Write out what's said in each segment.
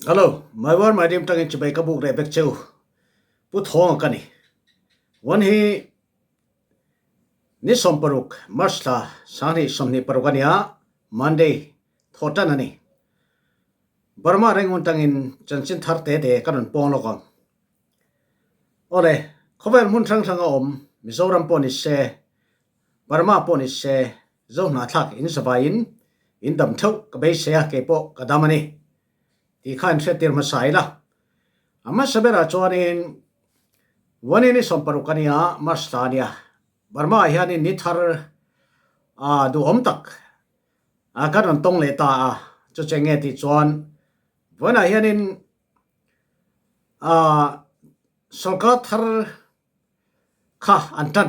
Hello, my war my dim tangin chibai ka buk leh vek cheu. Pu Thawnga ka ni. One hi ni 16 March thla 2026 a nia, Monday, thaw tan a ni. Burma Rangoon tangin chanchin thar te te ka rawn pawng lawk ang. Awle, khawvel hmun hrang hrang a awm, Mizoram pawh ni se, Burma pawh ni se, Zo hnahthlak in zavaiin in dam theuh ka beisei a, kei pawh ka dam a ni tih kha in hriattir hmasa ila. A hmasa berah chuanin Vawni ni 60 a nia, March thla a nia, Burma ah hianin ni thar a duhawm tak a kan rawn tawng leh ta a, chu che nge tih chuan vawiinah hianin a sorkar thar Kha, an tan.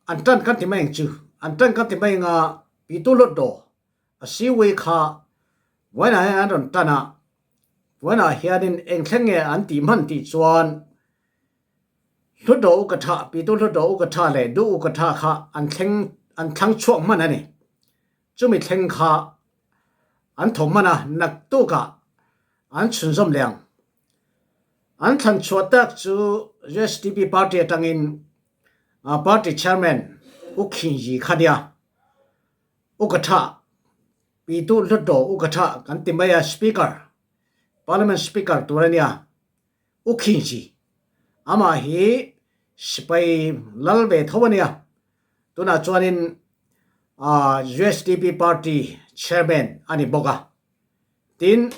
An tan kan ti mai ang chu. An tan kan ti mai anga Pitu Lotdo a siwi kha vawiinah hian an rawn tan a, vawiinah hianin eng thleng nge an tih hman tih chuan Hlutdo u ka tha, Pitu Hlutdo u ka tha leh Duh u ka tha kha an thleng an thlang chhuak hman a ni. Chumi thleng kha an tho hman a, naktukah an chhunzawm leh ang. An thlan chhuah tak chu USDP party atangin party chairman U Khin Yi kha nia. U Ka Tha, Pitu Hlutdaw U Ka Tha kan ti mai a, speaker, parliament speaker tur a nia, U Khin Yi. Amah hi sipai lal ve tho a nia. Tunah chuanin USDP party chairman a ni bawk a. Tin,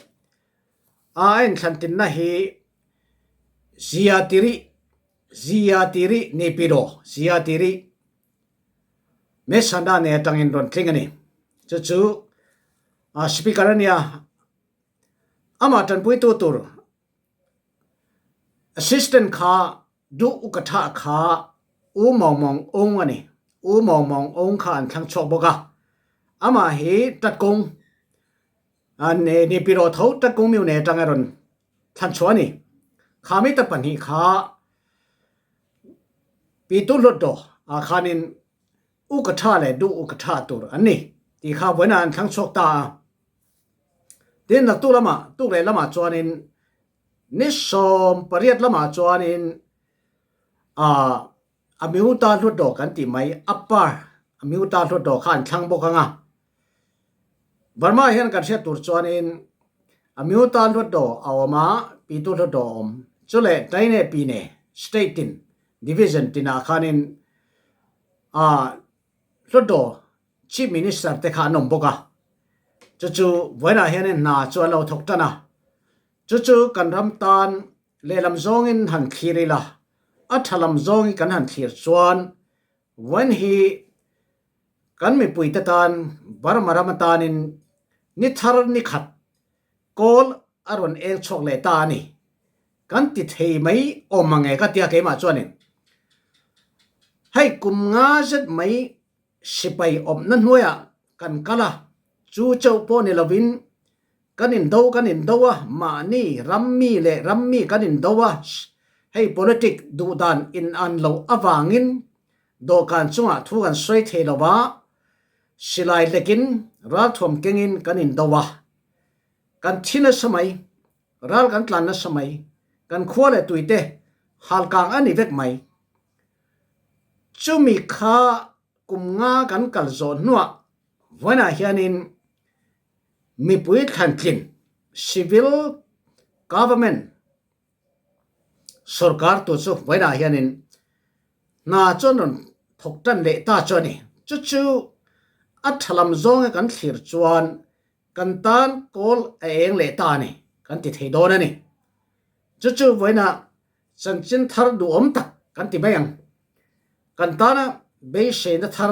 A inthlantinna hi Zia Tiri, Zia Tiri Nipiro, Zia Tiri Mesana ne atangin rawn tling a ni. Chu chu Speaker a nia, amah tanpuitu tur Assistant kha Duh u ka thah kha U Mawng Mawng Ung a ni. U Mawng Mawng Ung kha an thlang chhuak bawk a. Amah hi Tatkung ni pi rawh tho Tatkung Myu ne atang a rawn thlan chhuah a ni. Kha mi ta pahnih kha Pi Tu Hlut Daw ah khanin U ka tha leh Duh u ka tha tur an ni tih kha vawiinah an thlang chhuak ta a. Tin, naktuk lamah, tuk leh lamah chuanin Ni 18 lamah chuanin ah a miuta hlutdaw kan tih mai upper a miuta hlutdaw kha an thlang bawk ang a. Burma hian kan hriat tur chuanin a miuta hlutdaw a awm a, pitu hlutdaw a awm. Chu leh Taine Pine state tin division tinah khanin ah hlutdaw Chief Minister te kha an awm bawk a, chu chu vawiinah hianin hna chu an lo thawk tan a, chu chu kan ram tan lehlam zawngin han thlir ila, a tha lam zawngin kan han thlir chuan vawiin hi kan mipuite tan Burma ram atanin ni thar ni khat kawl a rawn eng chhuak leh ta a ni. Kan ti thei mai awm ang e ka tia keimah chuanin hei kum nga zet mai Sipai awmna hnuaiah kan kal a, chu chauh pawh ni lovin kan indo kan indo a, mahni rammi leh rammi kan indo a, hei politic duhdan inan loh avangin dawhkan chungah thu kan sawi thei lo a, silai lekin ralthuam kengin kan indo a, kan thi nasa mai, ral kan tlan nasa mai, kan khua leh tuite halkang a ni vek mai. Chumi kha kum nga kan kal zawh hnuah vawiinah hianin mipui thlantlin civil government sorkar tur chu vawiinah hianin hna chu an rawn thawk tan leh ta chu a ni. Chu chu a tha lam zawnga kan thlir chuan kan tan kawl a eng leh ta a ni kan ti thei dawn a ni. Chu chu vawiinah Chanchin thar duhawm tak kan ti mai ang. Kan tana beiseina thar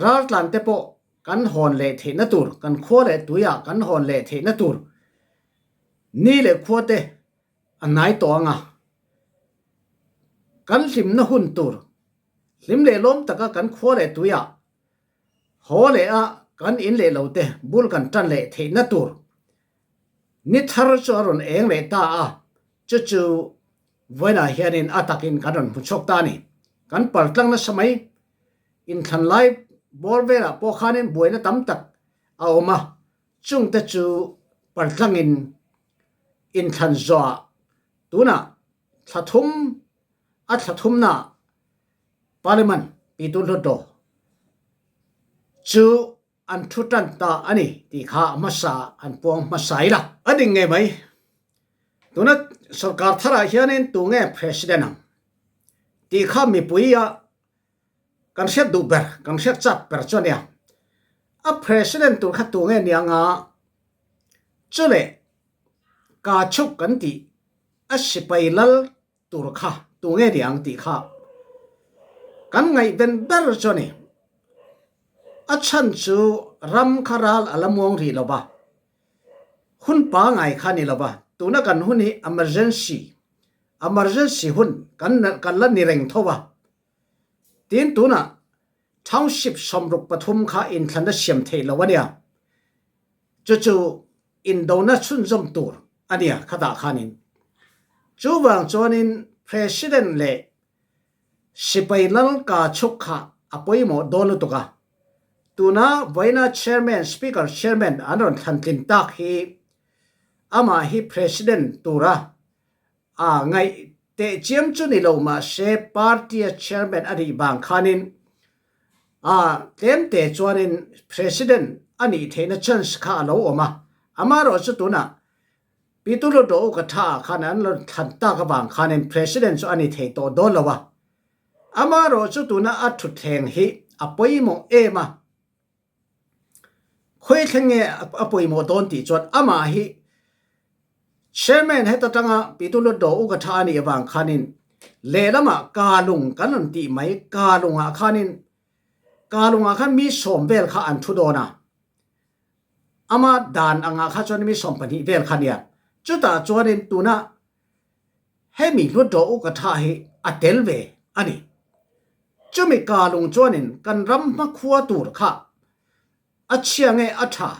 raltlan te pawh kan hawn leh theihna tur, kan khua leh tuiah kan hawn leh theihna tur ni leh khua te a hnai tawh ang a. Kan hlimna hun tur, hlim leh lawm taka kan khua leh tuiah haw leh a kan in leh lo te bul kan tan leh theihna tur Ni thar chu a rawn eng leh ta a, chu chu vawiinah hianin a takin kan rawn hmu chhuak ta a ni. Kan pal tlang nasa mai, inthlan lai bawr velah pawh khanin buaina tam tak a awm a, chungte chu pal tlangin. Inthlan zawhah tunah thla thum a thla thumna Parliament pitu Hluttaw chu an thu tan ta a ni tih kha hmasa an puang hmasa ila. A ding ngei mai. Tuna sorkar tharah hianin tunge President ang tih kha mipuia Kan hriat duh ber, kan hriat chak ber chu a nia. A president tur kha tu nge nia nga chu leh ka chhuk kan tih a sipai lal tur kha tu nge nia ang tih kha kan ngaihven ber chu a ni. A chhan chu ram kha ral a la muang rih lo va, hun pangai kha a ni lo va, tuna kan hun hi emergency, emergency hun kan kan la ni reng tho va. Tin, tunah Township 63 kha inthlanna siam theih lo a nia. Chu chu indona chhunzawm tur a nia khatah khanin. Chuvang chuanin President leh sipai lal ka chhuk kha a pawimawh dawn lutuk a. Tuna vawiina Chairman, Speaker Chairman an rawn thlan tlin tak hi amah hi President tura A ngaih teh chiam chu ni lo mahse party-a chairman a nih vang khanin a tlemte chuanin president a nih theihna chance kha a lo awm a. Amaherawh chu tunah Pitu Hluttaw U Ka Tha ah khan an lo thlan tak avang khanin president chu a ni thei tawh dawn lo a. Amaherawh chu tuna a thutthleng hi a pawimawh em a. Khawi thleng nge a pawimawh dawn tih chuan amah hi Chairman heta tanga Pitu Hluttaw U Ka Tha a nih avang khanin lehlamah Kalung kan rawn tih mai Kalungah khanin Kalungah khan mi sawm vel kha an thu dawn a, ama dan angah kha chuan mi 12 vel kha nia. Chutah chuanin tuna Hemi Hluttaw U Ka Tha hi a tel ve a ni. Chumi kalung chuanin kan ram hmakhua tur kha a chhia nge a tha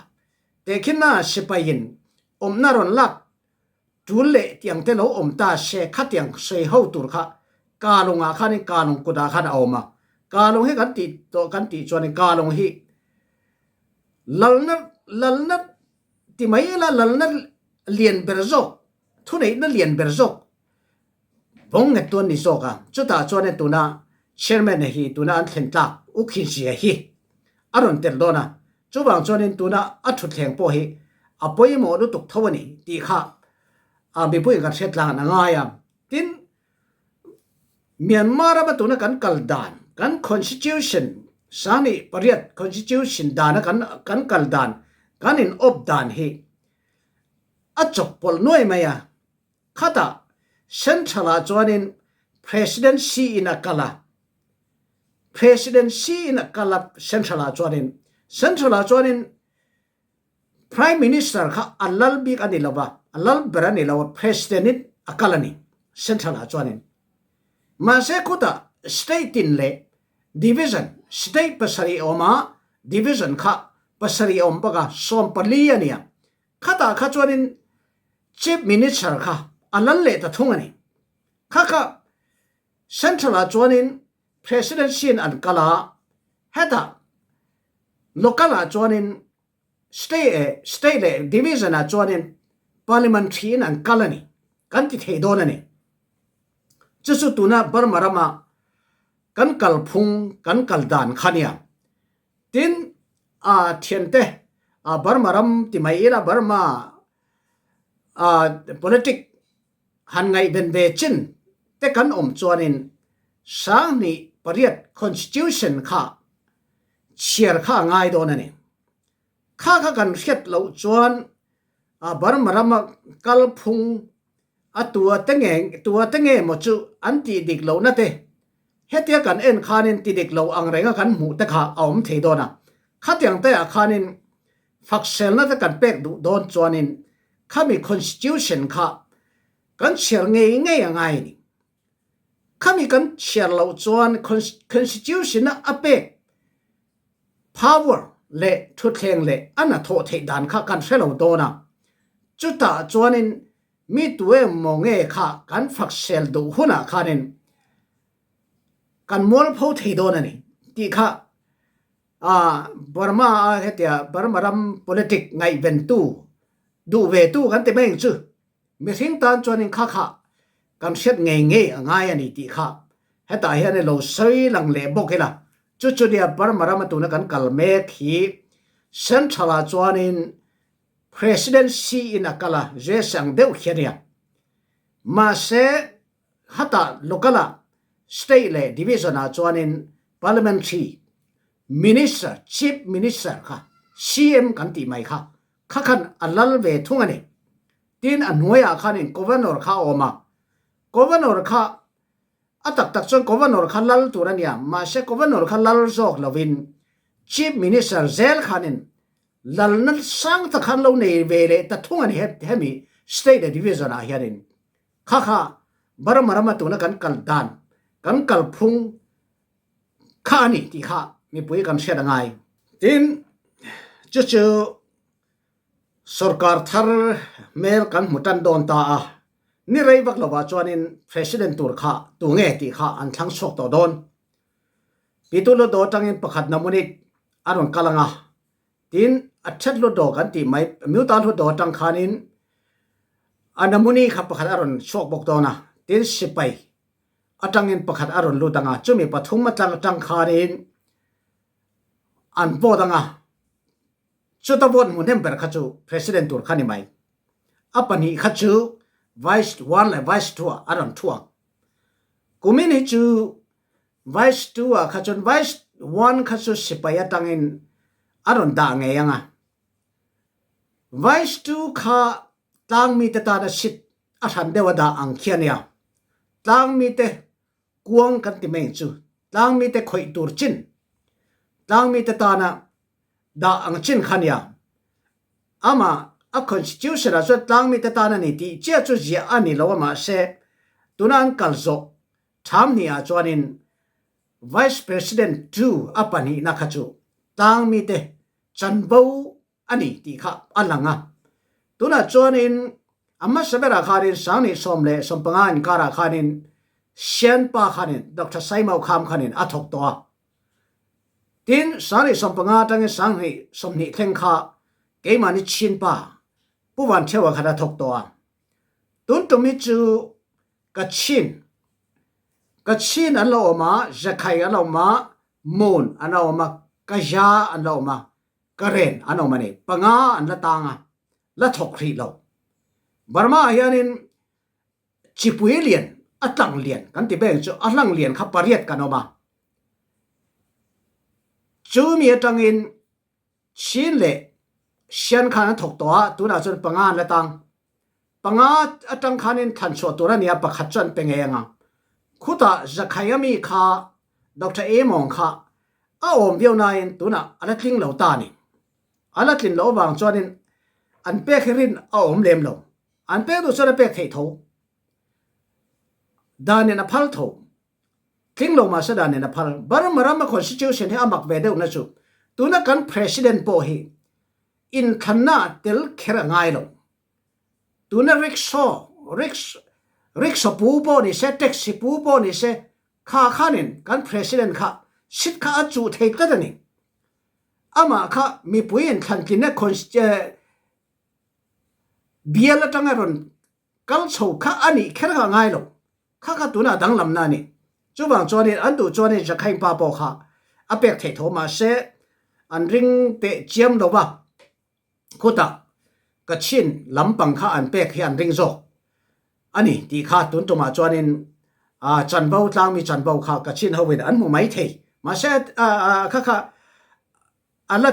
tehkhinna sipaiin awmna rawn lak tul leh tiang te lo awm ta se khatiang sawi ho tur kha kalungah khanin kalung kutah khan a awm a. Kalung hi kan tih tawh kan tih chuanin kalung hi lalna lalna ti mai ila lalna lian ber zawk Thuneihna lian ber zawk vawng nget tu an ni zawk a, chutah chuan e tuna Chairman hi tuna an thlen tlak U Khin Zia hi a rawn tel dawn a, chuvang chuanin tuna a thutthleng pawh hi a pawimawh lutuk tho a ni tih kha a mipuiin kan hriat tlang an a ngai a. Tin, Myanmar rama tuna kan kal dan, kan Constitution, 18 Constitution dana kan kan kal dan, kan in awp dan hi A chawkpawlh nuai mai a. Khatah Central ah chuanin President Xi in a kal a. President Xi in a kal a Central ah chuanin. Central ah chuanin Prime Minister kha a lal bik a ni lo va, a lal ber a ni lo a, President in a kal a ni Central ah chuanin. Mahse khutah State in leh Division, State pasarih awm a, Division kha pasarih awm bawk a, 14 a ni a. Khatah kha chuanin Chief Minister kha a lal leh ta thung a ni. Kha kha Central-ah chuanin Presidency-in an kal a, hetah Local-ah chuanin State State leh Division-ah chuanin Parliamentary-in an kal a ni, kan ti thei dawn a ni. Chu chu tuna Burma rama kan kalphung, kan kal dan kha nia. Tin, a thiante a Burma ram ti mai ila Burma a politic han ngaihven ve chin te kan awm chuanin 2008 constitution kha chhiar kha a ngai dawn a ni. Kha kha kan hriat loh chuan a Burma rama kalphung A tua te nge tua te nge maw chu an tih dik lohna te hetia kan en khanin ti dik lo ang renga kan hmuh te kha a awm thei dawn a. Khatiang te ah khanin fakselna te kan pek duh dawn chuanin khami constitution kha kan chhiar ngei ngei a ngai a ni. Khami kan chhiar loh chuan constitution a a pek power leh thutthleng leh a hnathawh theih dan kha kan hre lo dawn a. Chutah chuanin mi tu emaw nge kha kan faksel duh hunah khanin kan mualpho thei dawn a ni tih kha Burma a hetia Burma ram politic ngaihventu duh ve tu kan ti mai ang chu. Mihring tan chuanin kha kha kan hriat ngei ngei a ngai a ni tih kha hetah hian i lo sawi lang leh bawk ila. Chu chu nia Burma rama tuna kan kal mek hi Central ah chuanin President Xi in a kal a, Jesse ang deuh khi a nia. Mahse hatah local ah State leh Division ah chuanin Parliamentary Minister, Chief Minister kha CM kan tih mai kha kha khan a lal ve thung a ni. Tin a hnuaiah khanin Governor kha a awm a, Governor kha a tak tak chuan Governor kha lal tur a nia, mahse Governor kha lal zawk lovin Chief Minister zel khanin lalna sang tak khan lo nei ve leh ta thung a ni hemi State leh Division ah hianin kha kha Burma rama tuna kan kal dan kan kalphung kha a ni tih kha mipui kan hriat a ngai. Tin, chu chu sorkar thar hmel kan hmu tan dawn ta a, ni rei vak lovah chuanin President tur kha tu nge tih kha an thlang chhuak tawh dawn. Pitu Ludo atangin pakhat Namunit a rawn kal ang a, tin a Thet Ludo kan tih mai Myuta Ludo atang khanin a Namuni kha pakhat a rawn chhuak bawk dawn a, tin sipai atangin pakhat a rawn lut ang a, chumi pathum atang atang khanin an vote ang a, chuta vote hmu hnem ber kha chu President tur kha ni mai. A pahnih kha chu Vice one leh Vice two ah a rawn thu ang. Kumin hi chu Vice two ah kha chuan Vice one kha chu sipai atangin a rawn dah ngei ang a, Vice two kha tlangmite tana seat a hran deuh a dah ang khi a nia. Tlangmite kuang kan ti mai chu tlangmite khawih tur chin, tlangmite tana dah ang chin kha nia. Amah a constitution ah chuan tlangmite tan a ni tih chiah chu ziah a ni lo a mahse tuna an kal zawh tham hnih ah chuanin Vice President tu a pahnihna kha chu tlangmite chanvo a ni tih kha a lang a. Tunah chuanin a hmasa berah khanin Sanghnih 15 inkarah khanin Sianpa khanin Doctor Saimau Kham khanin a thawk tawh a. Tin, Sanghnih 15 atangin Sanghnih 20 thleng kha keimahni Chinpa Pu Vantheuha khan a thawk tawh a. Tun tum hi chu Kachin, Kachin an lo awm a, Zakhai an lo awm a, Mon an lo awm a, Kaja an lo awm a, Ka ren an awm a ni. Panga an la tang a, la thawk hrih lo. Burma ah hianin chipui lian, a tlang lian kan ti beng chu a hlang lian kha pariat kan awm a. Chu mi atangin Chin leh Shan khan an thawk tawh a, tunah chuan panga an la tang. Panga atang khanin thlan chhuah tur a nia, pakhat chu an pe ngei ang a. Khutah Zakhai ami kha Doctor Among kha a awm viau nain tunah a la tling lo ta a ni. A la tlin loh avang chuanin an pek hi rin a awm lem lo. An pek duh chuan a pek theih tho. Danin a phal tho. Tling lo mahse danin a phal. Burma rama constitution hi a mak ve deuhna chu tuna kan president pawh hi inthlanna tel kher a ngai lo. Tuna rickshaw, rickshaw pu pawh ni se, taxi pu pawh ni se, Kha khanin kan President kha sit kha a chuh thei tlat a ni. Amah kha mipuiin thlantlinna bial atanga rawn kal chho kha a nih kher kha a ngai lo. Kha kha tunah danglamna a ni. Chuvang chuanin an duh chuanin Jakhain pa pawh kha a pek theih tho mahse an ring teh chiam lo va. Khutah Kachin lampang kha an pek hi an ring zawk a ni tih kha tun tumah chuanin chanvo tlangmi chanvo kha Kachin hoin an hmu mai thei. Mahse kha kha a la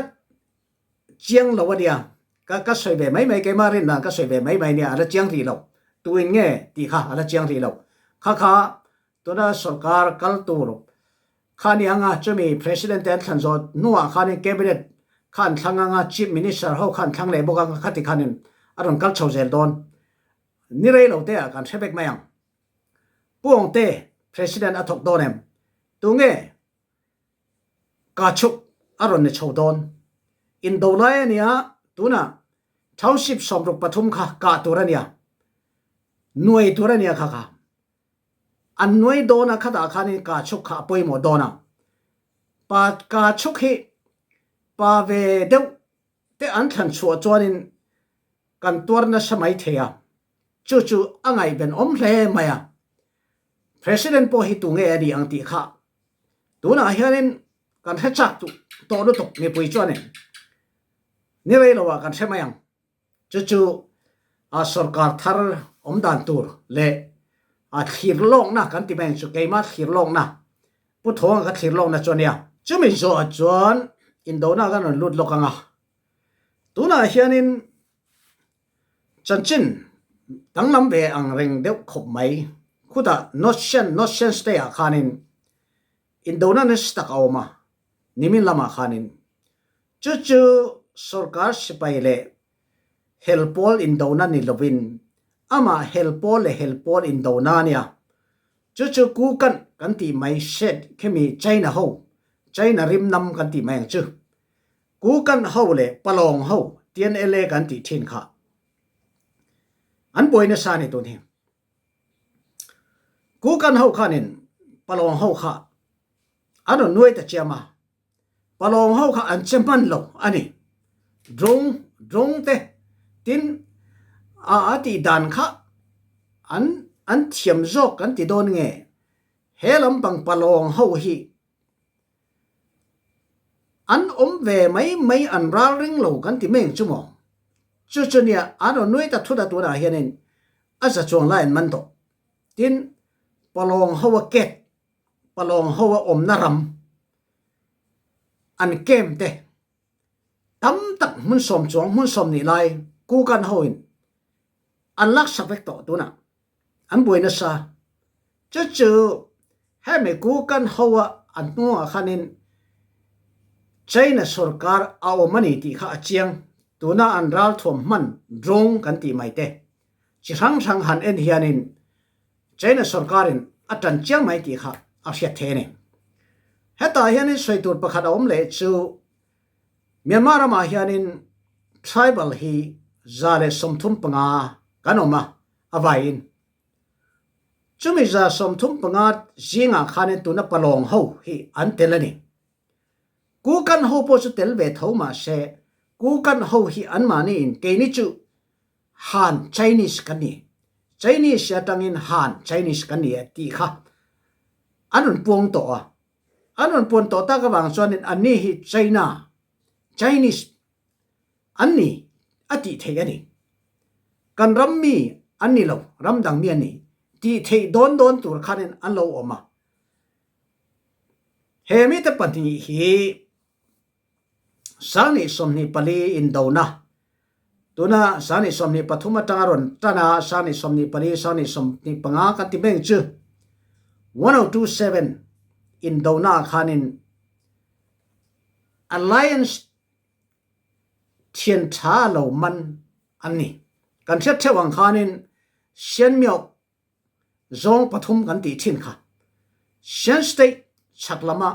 chiang lo a nia, ka sawi ve mai mai keimah rindan ka sawi ve mai mai nia a la chiang rih lo. Tuin nge tih kha a la chiang rih lo. Kha kha tuna sorkar kal tur Kha ni anga chumi President te an thlan zawh hnuah khanin Cabinet kha an thlang anga Chief Minister ho kha an thlang leh bawk anga khati khanin a rawn kal chho zel dawn. Ni rei lo te ah kan hre vek mai ang. Pu Awngte President a thawk dawn em? Tunge ka chhuk a rawn ni chho dawn? Indo lai a nia tunah Township 63 kha kah tur a nia. Nuai tur a nia kha kha. An nuai dawn a khatah khanin ka chhuk kha a pawimawh dawn a. Pa ka chhuk hi pa ve deuh te an thlan chhuah chuanin kan tuar nasa mai thei a. Chu chu a ngaihven awm hle mai a. President pawh hi tunge a nih ang tih kha tunah hianin kan hre chak tawh lutuk mipui chuanin ni rei loah kan hre mai ang. Chu chu a sorkar thar awm dan tur leh a thlir lawkna kan ti mai ang chu keimah thlir lawkna Pu Thawnga ka thlir lawkna chu a nia. Chumi zawhah chuan indona kan rawn lut lawk ang a. Tunah hianin chanchin danglam ve ang reng deuh khawp mai. Khutah North Shan, North Shan State ah khanin indona nasa tak a awm a, nimin lamah khanin. Chu chu sorkar sipai leh hel pawl indona ni lovin amah hel pawl leh hel pawl indona a nia. Chu chu Kukanh kan tih mai shet khimi China ho, China rimnam kan tih mai ang chu. Kukanh ho leh Palawng ho TNLA kan tih thin kha an buai nasa a ni tun hi. Kukanh ho khanin Palawng ho kha an rawn nuai ta chiam a. Palawng ho kha an che hman lo a ni. Drone, drone te tin a a tih dan kha an an thiam zawk kan ti dawn nge he lampang palawng ho hi an awm ve mai mai an ral ring lo kan ti mai ang chu maw? Chu chu nia an rawn nui ta thut a tunah hianin a za chuang lai an man tawh. Tin palawng ho a ket Palawng ho a awmna ram an camp te tam tak hmun sawm chuang hmun sawm nih lai Kukan ho in an laksak vek tawh tunah an buai nasa. Chu chu hemi Kukan ho a an hnungah khanin China sorkar a awm a ni tih kha a chiang tuna an ralthuam hman drone kan tih mai te chi hrang hrang han en hianin China sorkarin a tan chiang mai tih kha a hriat thei a ni. Hetah hianin sawi tur pakhat a awm leh chu Myanmar ramah hianin tribal hi 135 kan awm a, a vaiin. Chumi 135 zingah khanin tuna Palawng ho hi an tel a ni. Kukan ho pawh chu tel ve tho mahse Kukan ho hi anmahniin keini chu Han Chinese kan ni. Chinese atangin Han Chinese kan ni e tih kha an rawn puang tawh a. An rawn puan tawh tak avang chuanin anni hi China Chinese an ni a tih theih a ni. Kan ram mi an ni lo, ram dang mi an ni tih theih dawn dawn tur khanin an lo awm a. He mite pahnih hi 2024 indona, tuna 2023 atanga rawn tan a, 2024, 2025 kan ti mai ang chu, 1027 indona ah khanin Alliance thian tha lo man an ni. Kan hriat theuh ang khanin Sianmiok Zawng pathum kan tih thin kha. Shan State chhak lama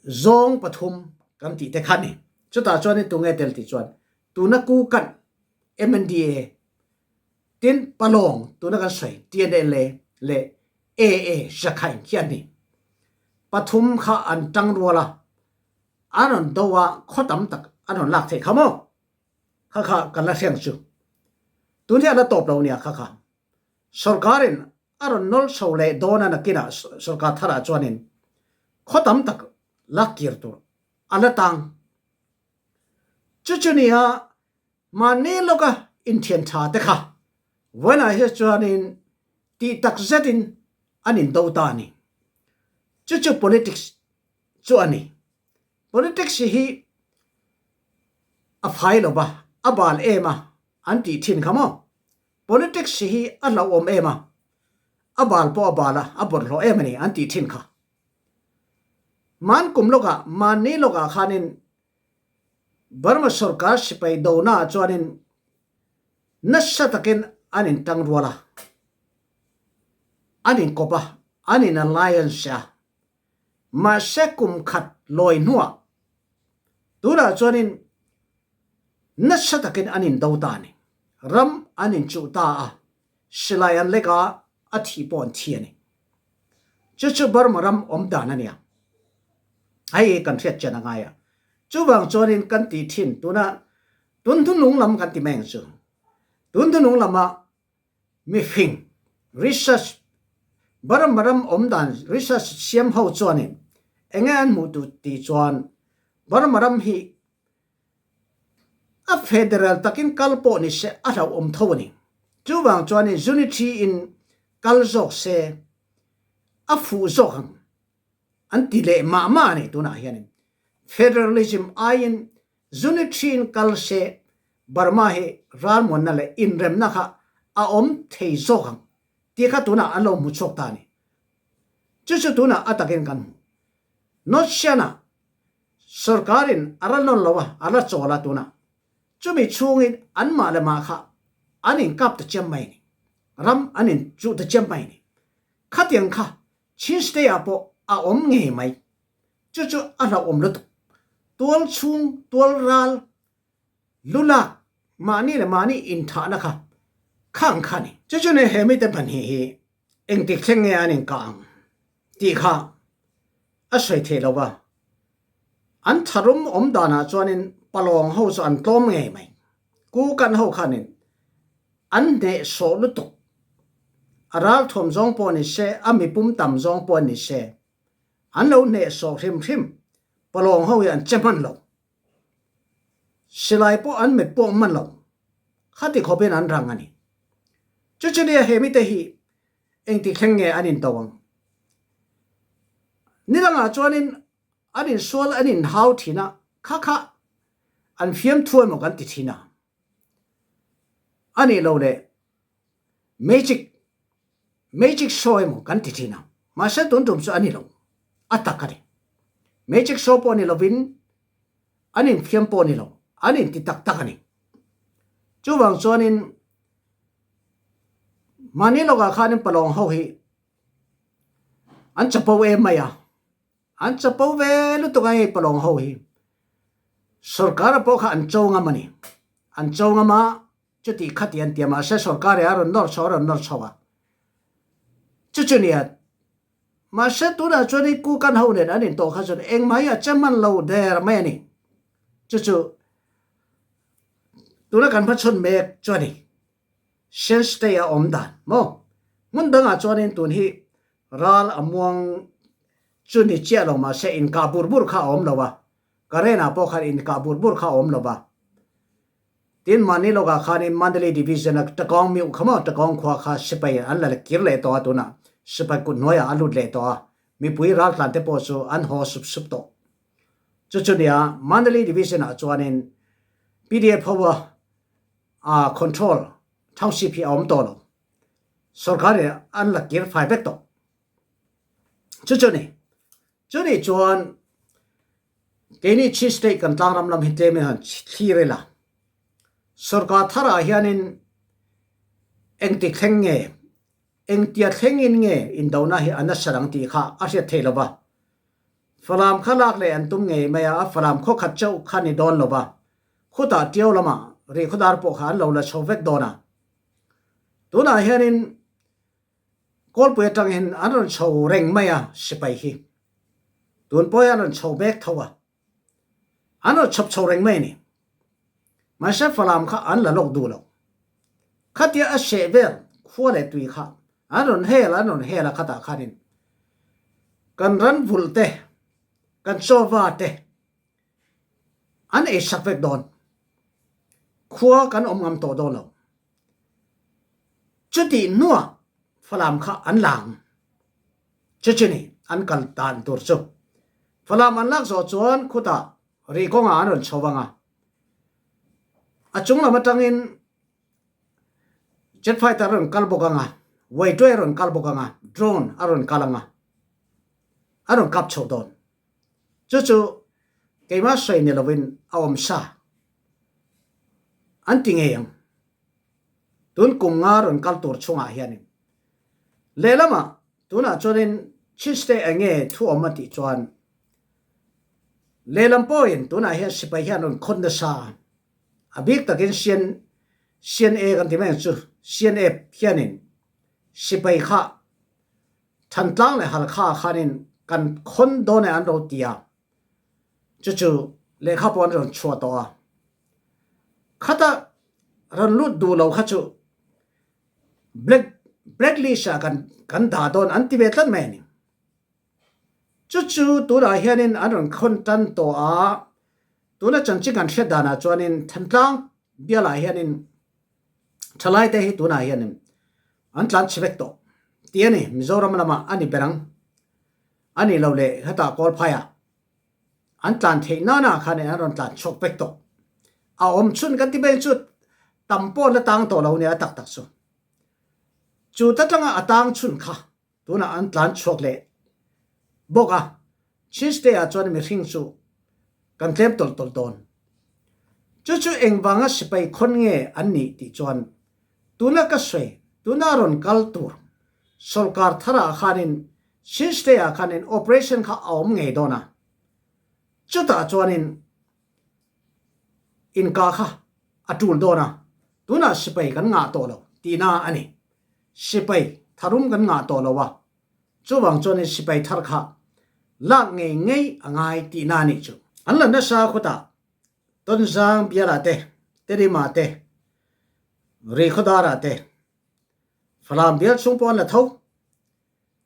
zawng pathum kan tih te kha ni. Chutah chuanin tunge tel tih chuan tuna ku kan MNDA tin Palawng tuna kan sawi TNLA leh AA Shakhain khi an ni. Pathum kha an tang rual a, an rawn do a khaw tam tak an rawn lak theih kha maw? Kha kha kan la hriang chu. Tun hi a la tawp lo nia kha kha. Sorkarin a rawn nawl chho leh dawn a nakinah sorkar tharah chuanin khaw tam tak la kir tur a la tang. Chu chu nia mahni lawka inthian tha te kha vawiinah hian chuanin tih tak zetin an indo ta a ni. Chu chu politics chu a ni. Politics hi a fai lo va, a bal em a an tih thin kha maw? Politics hi a hlauhawm em a, a bal pawh a bal a, a bawlhhlawh em a ni an tih thin kha. Hman kum lawkah, mahni lawkah khanin Burma sorkar sipai donaah chuanin nasa takin an intang rual a, an inkawp a, an in alliance a. Mahse kum khat lawi hnuah tunah chuanin nasa takin an indo ta a ni. Ram an inchuh ta a, silai an lek a, a thih pawh an thi a ni. Chu chu Burma ram awm dan a nia. Hei kan hriat chian a ngai a. Chuvang chuanin kan tih thin tuna tun thunung lam kan ti mai ang chu. Tun thunung lama. Mifing, research, Burma ram awm dan research siam ho chuanin enge an hmuh duh tih chuan Burma ram hi a federal takin kal pawh ni se a hlauhawm tho a ni. Chuvang chuanin unity in kal zawk se a fuh zawk ang an ti leh mah mah a ni tunah hianin. Federalism aiin Unity in kal se Burma hi ralmuanna leh inremna kha a awm thei zawk ang tih kha tunah an lo hmu chhuak ta a ni. Chu chu tunah a takin kan hmu. North Sian-ah sorkarin a ra nawn lo a, a la chawl a tunah. Chumi chhungin anmah leh mah kha an inkap ta chiam mai a ni. Ram an inchuh ta chiam mai a ni. Khatiang kha Chin State-ah pawh a awm ngei mai. Chu chu a hlauhawm lutuk. Tual chhung, tual ral, lu lak, mahni leh mahni inthahna kha khang kha a ni. Chu chu nen he mite pahnih hi engtik thleng nge an inkah ang tih kha a sawi theih lo va. An tharum awm danah chuanin palawng ho chu an tlawm ngei mai. Ku kan ho khanin an hnehsawh lutuk. A ralthuam zawng pawh ni se, a mipum tam zawng pawh ni se, An lo hnehsawh hrim hrim, palawng ho hi an che hman lo. Silai pawh an met pawh hman lo. Khati khawpin an rang a ni. Chu chu nia he mite hi engti thleng nge an into ang? Ni dangah chuanin an insual an inhau thin a, kha kha an fiamthu emaw kan ti thin a. A nih lo leh Magic, Magic show emaw kan ti thin a, mahse tun tum chu a ni lo, a tak a ni. Magic show pawh ni lovin an infiam pawh ni lo, an inti tak tak a ni. Chuvang chuanin mahni lawkah khanin palawng ho hi an chapo em mai a, an chapo ve lutuk a hei palawng ho hi. Sorkar pawh kha an cho ngam a ni, an cho ngam a, Chuti khati an ti a, mahse sorkar hi a rawn nawr chho a rawn nawr chho a. Chu chu nia, mahse tunah chuan i ku kan ho nen an intawh kha chuan engmah hi a che hman lo der mai a ni. Chu chu tuna kan hmachhawn mek chu a ni. Shan State a awm dan maw? Hmun dangah chuanin tun hi ral a muang chu ni chiah lo mahse inkah bur bur kha a awm lo a, Karen ah pawh khan inkah bur bur kha a awm lo va. Tin, mahni lawkah khanin Mandalay Division a Takawng miuh kha maw, Takawng khua kha sipai an la kir leh tawh a, tunah sipai kut hnuaiah a lut leh tawh a, mipui raltlan te pawh chu an haw sup sup tawh. Chu chu nia, Mandalay Division ah chuanin pdf ho a control township hi a awm tawh lo. Sorkar in an la kir fai vek tawh. Chu chu ni. Chuni chuan keini Chin State kan tlangram lam hi tlem in han thlir ila. Sorkar tharah hianin engti thleng nge, engtia thlengin nge indona hi a nasa ang tih kha a hriat theih lova. Falam kha lak leh an tum ngei mai a, Falam khaw khat chauh kha ni dawn lova, khutah Tiau lamah Rihkhawdar pawh kha an lo la chho vek dawn a. Tunah hianin Kawlpui atangin an rawn chho reng mai a sipai hi. Tun pawh hi an rawn chho mek tho a. An rawn chhawp chho reng mai a ni. Mahse Falam kha an la lawk duh lo. Khatia a seh vel khua leh tui kha an rawn hel an rawn hel a khatah khanin kan ran vulh te, kan chaw va te an ei sak vek dawn. Khua kan awm ngam tawh dawn lo. Chutih hnuah Falam kha an la ang. Chu chu ni an kal dan tur chu. Falam an lak zawh chuan khutah rih kawngah an rawn chho vang a. A chung lam atangin jet fighter a rawn kal bawk ang a, Waitway a rawn kal bawk ang a, drone a rawn kal ang a, a rawn kap chho dawn. Chu chu keimah sawi ni lovin a awm sa. An ti ngei ang. Tun kum nga rawn kal tur chungah hianin. Lehlamah tunah chuanin Chiste eng nge thu awm a tih chuan lehlam pawhin tunah hian sipai hian rawn khawn nasa a. A bik takin CN CNA kan ti mai ang chu CNA hianin sipai kha Thantlang leh Halkha khanin kan khawn dawn e an ro ti a. Chu chu lehkha pawh an rawn chhuah tawh a. Khata rawn lut duh lo kha chu Black blacklist ah kan kan dah dawn an ti ve tlat mai a ni. Chu chu tunah hianin an rawn khawn tan tawh a, tuna chanchin kan hriat danah chuanin Thantlang bialah hianin thalai te hi tunah hianin an tlan chhe vek tawh tih a ni. Mizoram lamah a ni ber ang a nih loh leh hetah Kawlphaiah an tlan theih nana khanin an rawn tlan chhuak vek tawh. A awm chhun kan ti vel chu tam pawh la tang tawh lo a nia tak tak chu. Chu ta tanga a tang chhun kha tunah an tlan chhuak leh bawk a, Tuesday ah chuan mihring chu kan tlem tawlh tawlh dawn. Chu chu engvanga sipai khawn nge an nih tih chuan tuna ka sawi tuna rawn kal tur sawrkar tharah khanin Tuesday ah khanin operation kha a awm ngei dawn a, chutah chuanin inkah kha a tul dawn a, tunah sipai kan ngah tawh lo tihna a ni. Sipai tharum kan ngah tawh lo a, chuvang chuanin sipai thar kha lak ngei ngei a ngai tihna a nih chu. An la nasa khawtah Tonzang bialah te, Terima te, Rihkhawdarah te, Falam bial chhung pawh an la tho.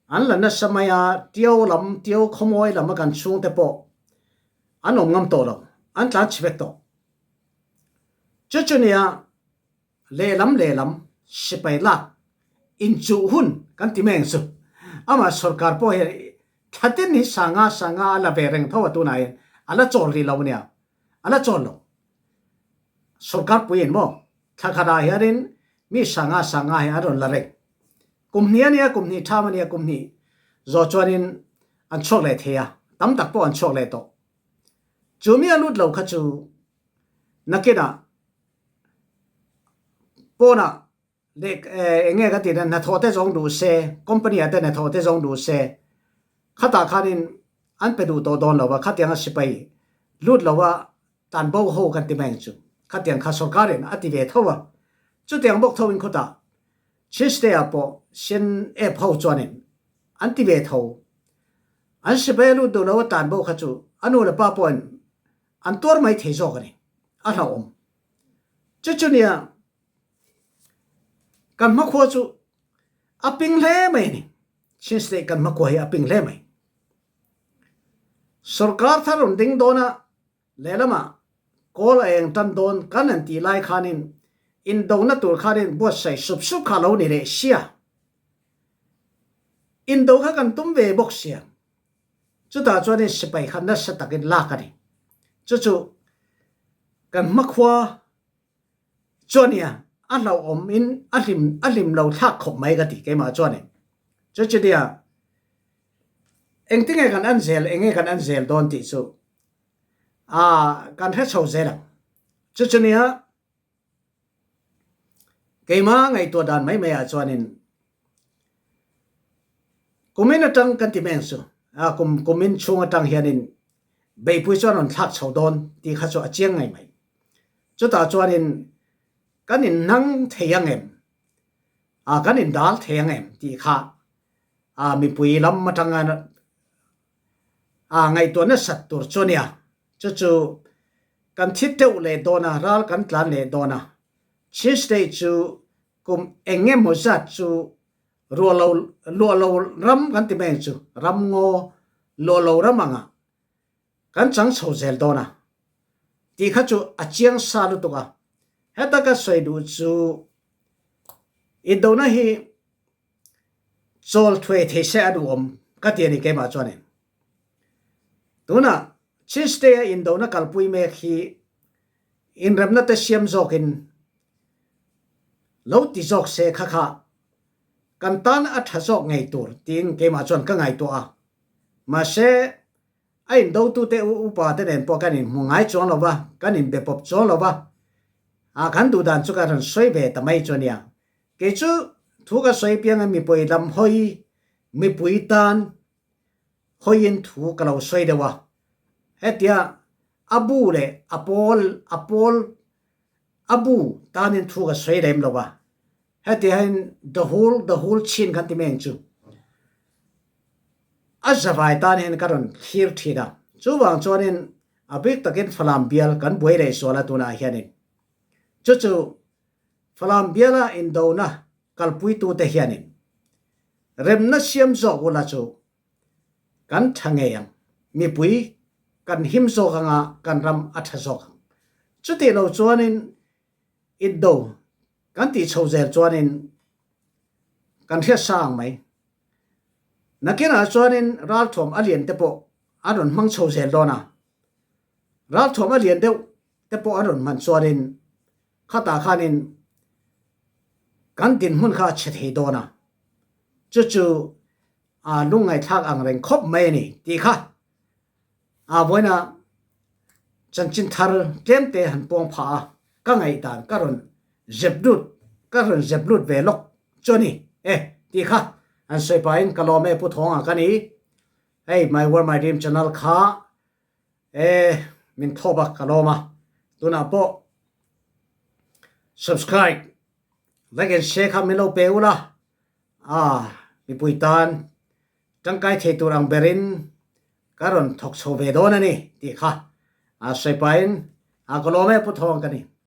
An la nasa mai a, Tio lam, Tio khawmawi lam a kan chhungte pawh an awm ngam tawh lo, an tlan chhe vek tawh. Chu chu nia lehlam lehlam sipai lak inchuh hun kan ti mai ang chu. Amah sorkar pawh hian thla tin hi sanga sanga a la ve reng tho a tunah hian a la chawl rih lo ania, a la chawl lo. Sorkar puiin maw thla khatah hianin mi sanga sanga hi an rawn la reng. Kum hnih a nia, kum hnih tham a nia, kum hnih zawh chuanin an chhuak leh thei a, tam tak pawh an chhuak leh tawh. Chu mi a lut lo kha chu nakinah pawnah leh eng nge ka tih hnathawh te zawng duh se, company ah te hnathawh te zawng duh se, khatah khanin an pe duh tawh dawn lo va, khatianga sipai lut lo a tan bo ho kan ti mai ang chu. Khatiang kha sorkarin a ti ve tho a, chutiang bawk tho in khawtah Chiste-ah pawh sen ep ho chuanin an ti ve tho. An sipai a lut duh lo a tan bo kha chu a nu leh pa pawhin an tuar mai thei zawk a ni, a hlauhawm. Chu chu nia kan hmakhua chu a ping hle mai a ni. Chin State kan hmakhua hi a ping hle mai. Sorkar thar rawn ding dawna lehlamah kawl a eng tan dawn kan han tih lai khanin indona tur khanin buatsaih sup sup kha lo ni leh sia. Indo kha kan tum ve bawk sia. Chutah chuanin sipai kha nasa takin lak a ni. Chu chu kan hmakhua chuan nia a hlauhawm in a hlim a hlim lo thlak khawp mai ka ti keimah chuanin. Chu chu nia engtinge kan en zel enge kan en zel dawn tih chu ah kan hre chho zel ang. Chu chu nia Keimah ngaihtuah dan mai mai ah chuanin kumin atang kan ti meng chu a kum kumin chhung atang hianin beipui chuan rawn thlak chho dawn tih kha chu a chiang ngei mai. Chutah chuanin kan inhnang thei ang em a kan indal thei ang em tih kha a mipui lam atanga a ngaihtuah nasat tur chu a nia. Chu chu kan thi teuh leh dawn a, ral kan tlan leh dawn a. Chin State chu kum eng emaw zat chu ruah lo luah lo ram kan ti mai ang chu, ram ngaw luah lo ram anga kan chang chho zel dawn a tih kha chu a chiang sa lutuk a. Heta ka sawi duh chu indona hi Chawl thuai thei se a duhawm ka ti a ni keimah chuanin. Tunah Tuesday-a indona kalpui mek hi inremna te siam zawkin lo ti zawk se kha kha kan tan a tha zawk ngei tur tiin keimah chuan ka ngaihtuah a. Mahse, a indotute u upa te nen pawh kan inhmu ngai chuang lo va, kan inbe pawp chuang lo va, a kan duh dan chu ka rawn sawi ve ta mai chu a nia. Kei chu thu ka sawi pianga mipui lam hawi, mipui tan hawiin thu ka lo sawi deuh a. Hetia a bu leh a pawl, a pawl, a bu tanin thu ka sawi lem lo a. Hetia hian the whole, the whole chin kan ti mai ang chu. A zavai tan hian ka rawn thlir thin a. Chuvang chuanin a bik takin Falam bial kan buai leh sual a tunah hianin. Chu chu Falam biala indona kalpuitute hianin remna siam zawk ula chu kan tha ngei ang, mipui kan him zawk anga kan ram a tha zawk ang. Chutih lo chuanin indo kan tih chho zel chuanin kan hriat sa ang mai. Nakinah chuanin ralthuam a lian te pawh an rawn hmang chho zel dawn a, ralthuam a lian deuh te pawh an rawn hman chuanin khatah khanin kan dinhmun kha a chhe thei dawn a, chu chu a lungngaihthlak ang reng khawp mai a ni tih kha a vawiina chanchin thar tlem te han pawng phah a, ka ngaihdan ka rawn zep lut ka rawn zep lut ve lawk chu a ni e tih kha han sawi pahin ka lawm e Pu Thawnga ka ni hei My World My Dream channel kha E, min thawp a, ka lawm a. Tunah pawh subscribe, like and share kha min lo pe ula, a mipui tan tangkai thei tur ang berin ka rawn thawk chho ve dawn a ni tih kha a sawi pahin a ka lawm e Pu Thawng ka ni.